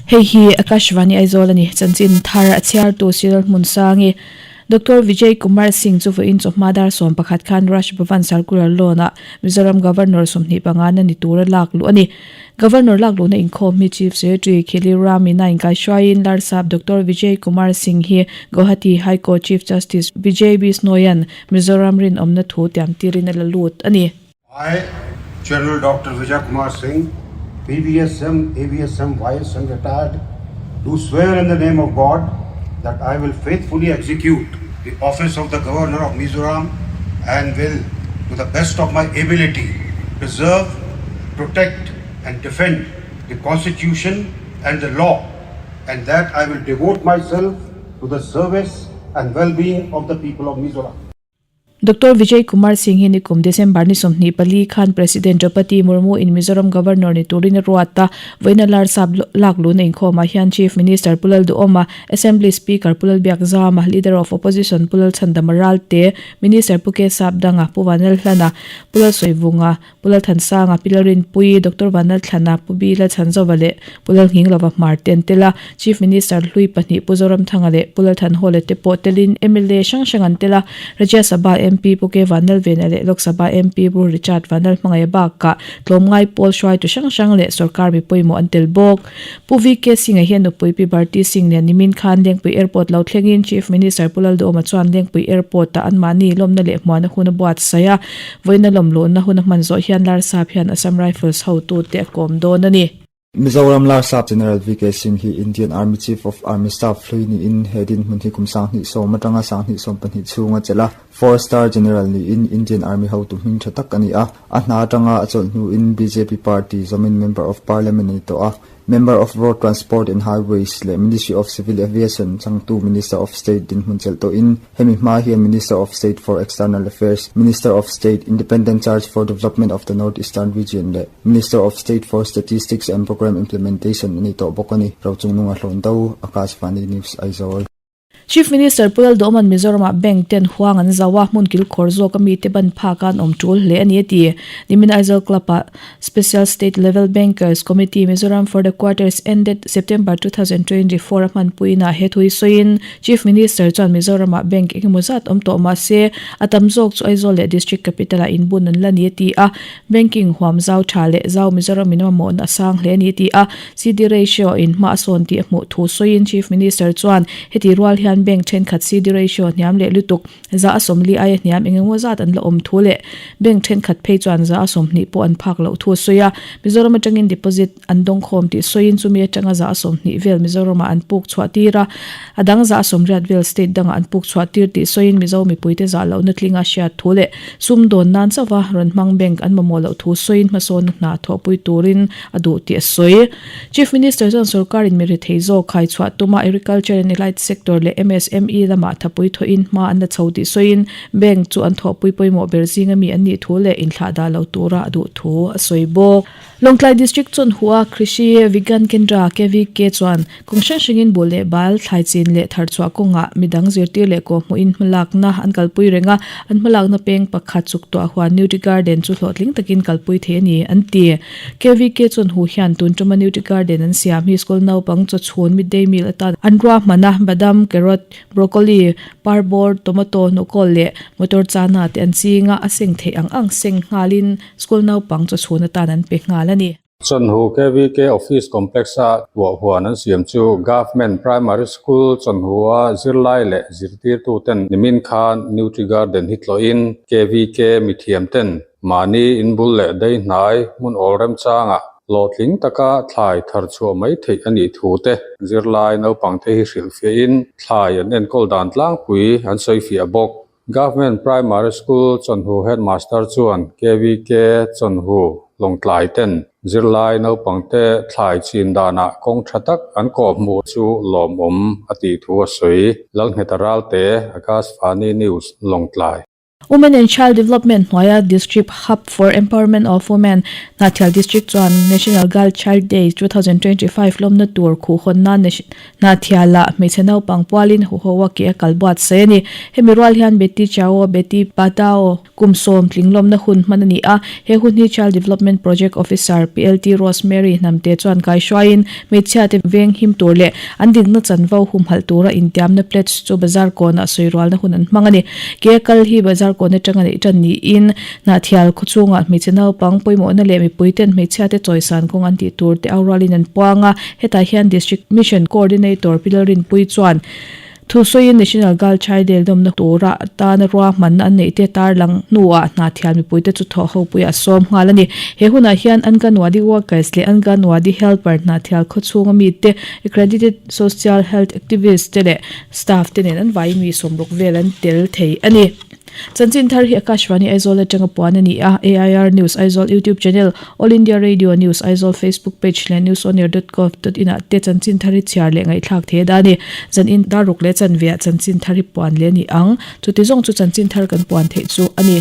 Hei hi Akashvani Aizawl a ni. Chanchin thar a chhiartu Cyril Hmunsangi, Doctor Vijay Kumar Singh chu vawiin chawhma dar 11 khan Raj Bhavan Circular Lawn-ah Mizoram Governor 25 na ni tura lak luh a ni. Governor lak luhna inkhawm hi Chief Secretary Kheli Ram in a inkaihruaiin Larsap Doctor Vijay Kumar Singh hi Guwahati High Court Chief Justice Vijay Bishnoi-a'n Mizoram rinawmna thu tiamtirin a la lut a ni. I, General Doctor Vijay Kumar Singh, PVSM, AVSM, YSM retired, do swear in the name of God that I will faithfully execute the office of the Governor of Mizoram and will, to the best of my ability, preserve, protect and defend the Constitution and the law, and that I will devote myself to the service and well-being of the people of Mizoram. Doctor Vijay Kumar Singh hi nikum December ni 24 khan President Draupadi Murmu in Mizoram Governor ni turin a ruat a, vawiina Larsap lak luhna inkhawmah hian Chief Minister Pu Lalduhawma, Assembly Speaker Pu Lalbiakzama, Leader of Opposition Pu Lalchhandama Ralte, Minister Pu K Sapdanga, Pu Vanlalhlana, Pu Lalsawivunga, Pu Lalthansanga, Pi Lalrinpuii, Doctor Vanlalthlana, Pu Bi Lalchhanzova leh Pu Lalnghinglova Hmar te an tel a. Chief Minister hlui pahnih Pu Zoramthanga leh Pu Lalthanhawla te pawh telin mla hrang hrang an tel a. Rajya Sabha MP Pu K Vanlalvena leh Lok Sabha MP Pu Richard Vanlalhmangaia bakah tlawmngai pawl hruaitu hrang hrang leh sorkar mi pawimawh an tel bawk. Pu VK Singh-a hian nupui Pi Bharti Singh nen nimin khan Lengpui Airport lo thlengin Chief Minister Pu Lalduhawma chuan Lengpui Airport-ah anmahni lawmna leh hmuahna hun a buatsaih a, vawiina lawmluhna hun a hman zawh hian Larsap hian Assam Rifles hotute a kawm dawn a ni. Mizoram Larsap General VK Singh hi Indian Army Chief of Army Staff hlui niin he dinhmun hi kum 2010 atanga 2020 chhunga chelh a, Four Star General niin Indian Army hotu hming tha tak a ni a, a hna atanga a chawlh hnuin bjp party zawmin Member of Parliament a ni tawh a, Member of Road Transport and Highways leh Ministry of Civil Aviation changtu Minister of State dinhmun chelh tawhin hemi hma hian Minister of State for External Affairs, Minister of State, Independent Charge for Development of the North Eastern Region leh Minister of State for Statistics and Programme Implementation a ni tawh bawk a ni. Rochungnunga hlawn do, Akashvani News, Aizawl. Chief Minister Pu Lalduhawma'n Mizoramah bank ten huang an zau a, hmun kilkhawr zawk a mite ban phak a an awm tul hle a ni a ti. Nimin Aizawl Club-ah Special State Level Bankers Committee Mizoram for the Quarters Ended September 2024 a hmanpuiinah he thu hi sawiin Chief Minister chuan Mizoramah bank engemaw zat awm tawh mah se a tam zawk chu Aizawl leh District Capital-ah inbun an la ni a ti a. Banking huam zau tha leh zau Mizoram in a mamawhna a sang hle a ni ti a, CD ratio in hma a sawn tih a hmuh thu sawiin Chief Minister chuan heti rual hian bank thenkhat CD ratio hniam leh lutuk za a sawmli aia hniam eng emaw zat an la awm thu leh bank thenkhat phei chuan za a 20 pawh an phak loh thu a sawi a. Mizoram atangin deposit an dawngkhawm tih sawiin chumi atanga za a 20 vel Mizoramah an puk chhuah tir a, a dang za a 80 vel state dangah an puk chhuah tir tih sawiin Mizo mipuite zah lohna tlinga hriat thu leh Sumdawn nan chauha rawn hmang bank an mamawh loh thu sawiin hmasawnna hna thawhpui turin a duh tih a sawi. Chief Minister chuan sorkarin mi rethei zawk khaichhuah tuma Agriculture and Allied Sector leh MSME lamah thapui thawhin hma an la chho tih sawiin bank chu an thawhpui pawimawh ber zinga mi an nih thu leh inthlahdah lo tura a duh thu a sawi bawk. Lawngtlai District chuan hua Krishi Vigyan Kendra, KVK, chuan kawng hrang hrangin buh leh bal, thlai chin leh tharchhuah kawngah midang zirtir leh kawhhmuhin hmalakna an kalpui reng a, an hmalakna peng pakhat chuk tuah huan Nutri Garden chu hlawhtling takin kalpui thei a ni, an ti. KVK chuan hu hian tun tuma Nutri Garden an siam hi school naupang chaw chhun midday meal atan an ruahman a, badam, carrot, broccoli, parbawr, tomato, hnawhkawl leh motor chana te an ching a, a seng theih ang ang seng nghalin School naupang chaw chhun atan an pe nghal a ni. Chawnhu KVK Office Complex-a tuah huan an siam chu Government Primary School Chawnhu-a zirlai leh zirtirtuten nimin khan Nutri Garden hi tlawhin KVK mithiamten mahni inbul leh dei hnai hmun awl remchangah hlawhtling taka thlai thar chhuah mai theih a nih thu te zirlai naupangte hi hrilhfiahin thlai an enkawl dan tlangpui an sawifiah bawk. Government Primary School Chawnhu Headmaster chuan KVK Chawnhu Lawngtlai ten zirlai naupangte thlai chin danah kawng tha tak an kawhhmuh chu lawmawm a tih thu a sawi. Lalngheta Ralte, Akashvani News, Lawngtlai. Women and Child Development hnuaia District Hub for Empowerment of Women, Hnahthial District chuan National Girl Child Day 2025 lawmna tur khuhhawn nan Hnahthialah hmeichhe naupang pualin huho a ke a kal buatsaih a ni. Hemi rual hian Beti Chao, Beti Padhao kum sawm tling lawmna hun hman a ni a. He hun hi Child Development Project Officer PLT Rosemary Hnamte chuan kaihruaiin hmeichhia te veng him tur leh an dikna chanvo humhalh tura intiamna pledge chu bazar kawnah sawirualna hun an hmang a ni. Ke a kal hi bazar kawn atanga neih tan niin Hnahthial khaw chhungah hmeichhe naupang pawimawhna leh mipuiten hmeichhia te chawisan kawng an tih tur te aurualin an puang a. Hetah hian District Mission Coordinator Pi Lalrinpuii chuan Thusawiin National Girl Child Day lawmna tura tana ruahmanna an neih te tarlang hnuah Hnahthial mipuite chu thawh ho puiah a sawm nghal a ni. He hunah hian Anganwadi Workers leh Anganwadi Helper Hnahthial khaw chhunga mite, Accredited Social Health Activist te leh Staff te nen an vai mi sawmruk vel an tel thei a ni. Chanchin thar hi Akashvani Aizawl atanga puan a ni a, AIR News Aizawl YouTube channel, All India Radio News Aizawl Facebook page leh newsonair dot gov dot in ah te chanchin thar hi chhiar leh ngaihthlak thei a dah a ni. Zan in dar ruk leh chanve ah chanchin thar hi puan leh a ni ang. Chuti zawng chu chanchin thar kan puan theih chu a ni.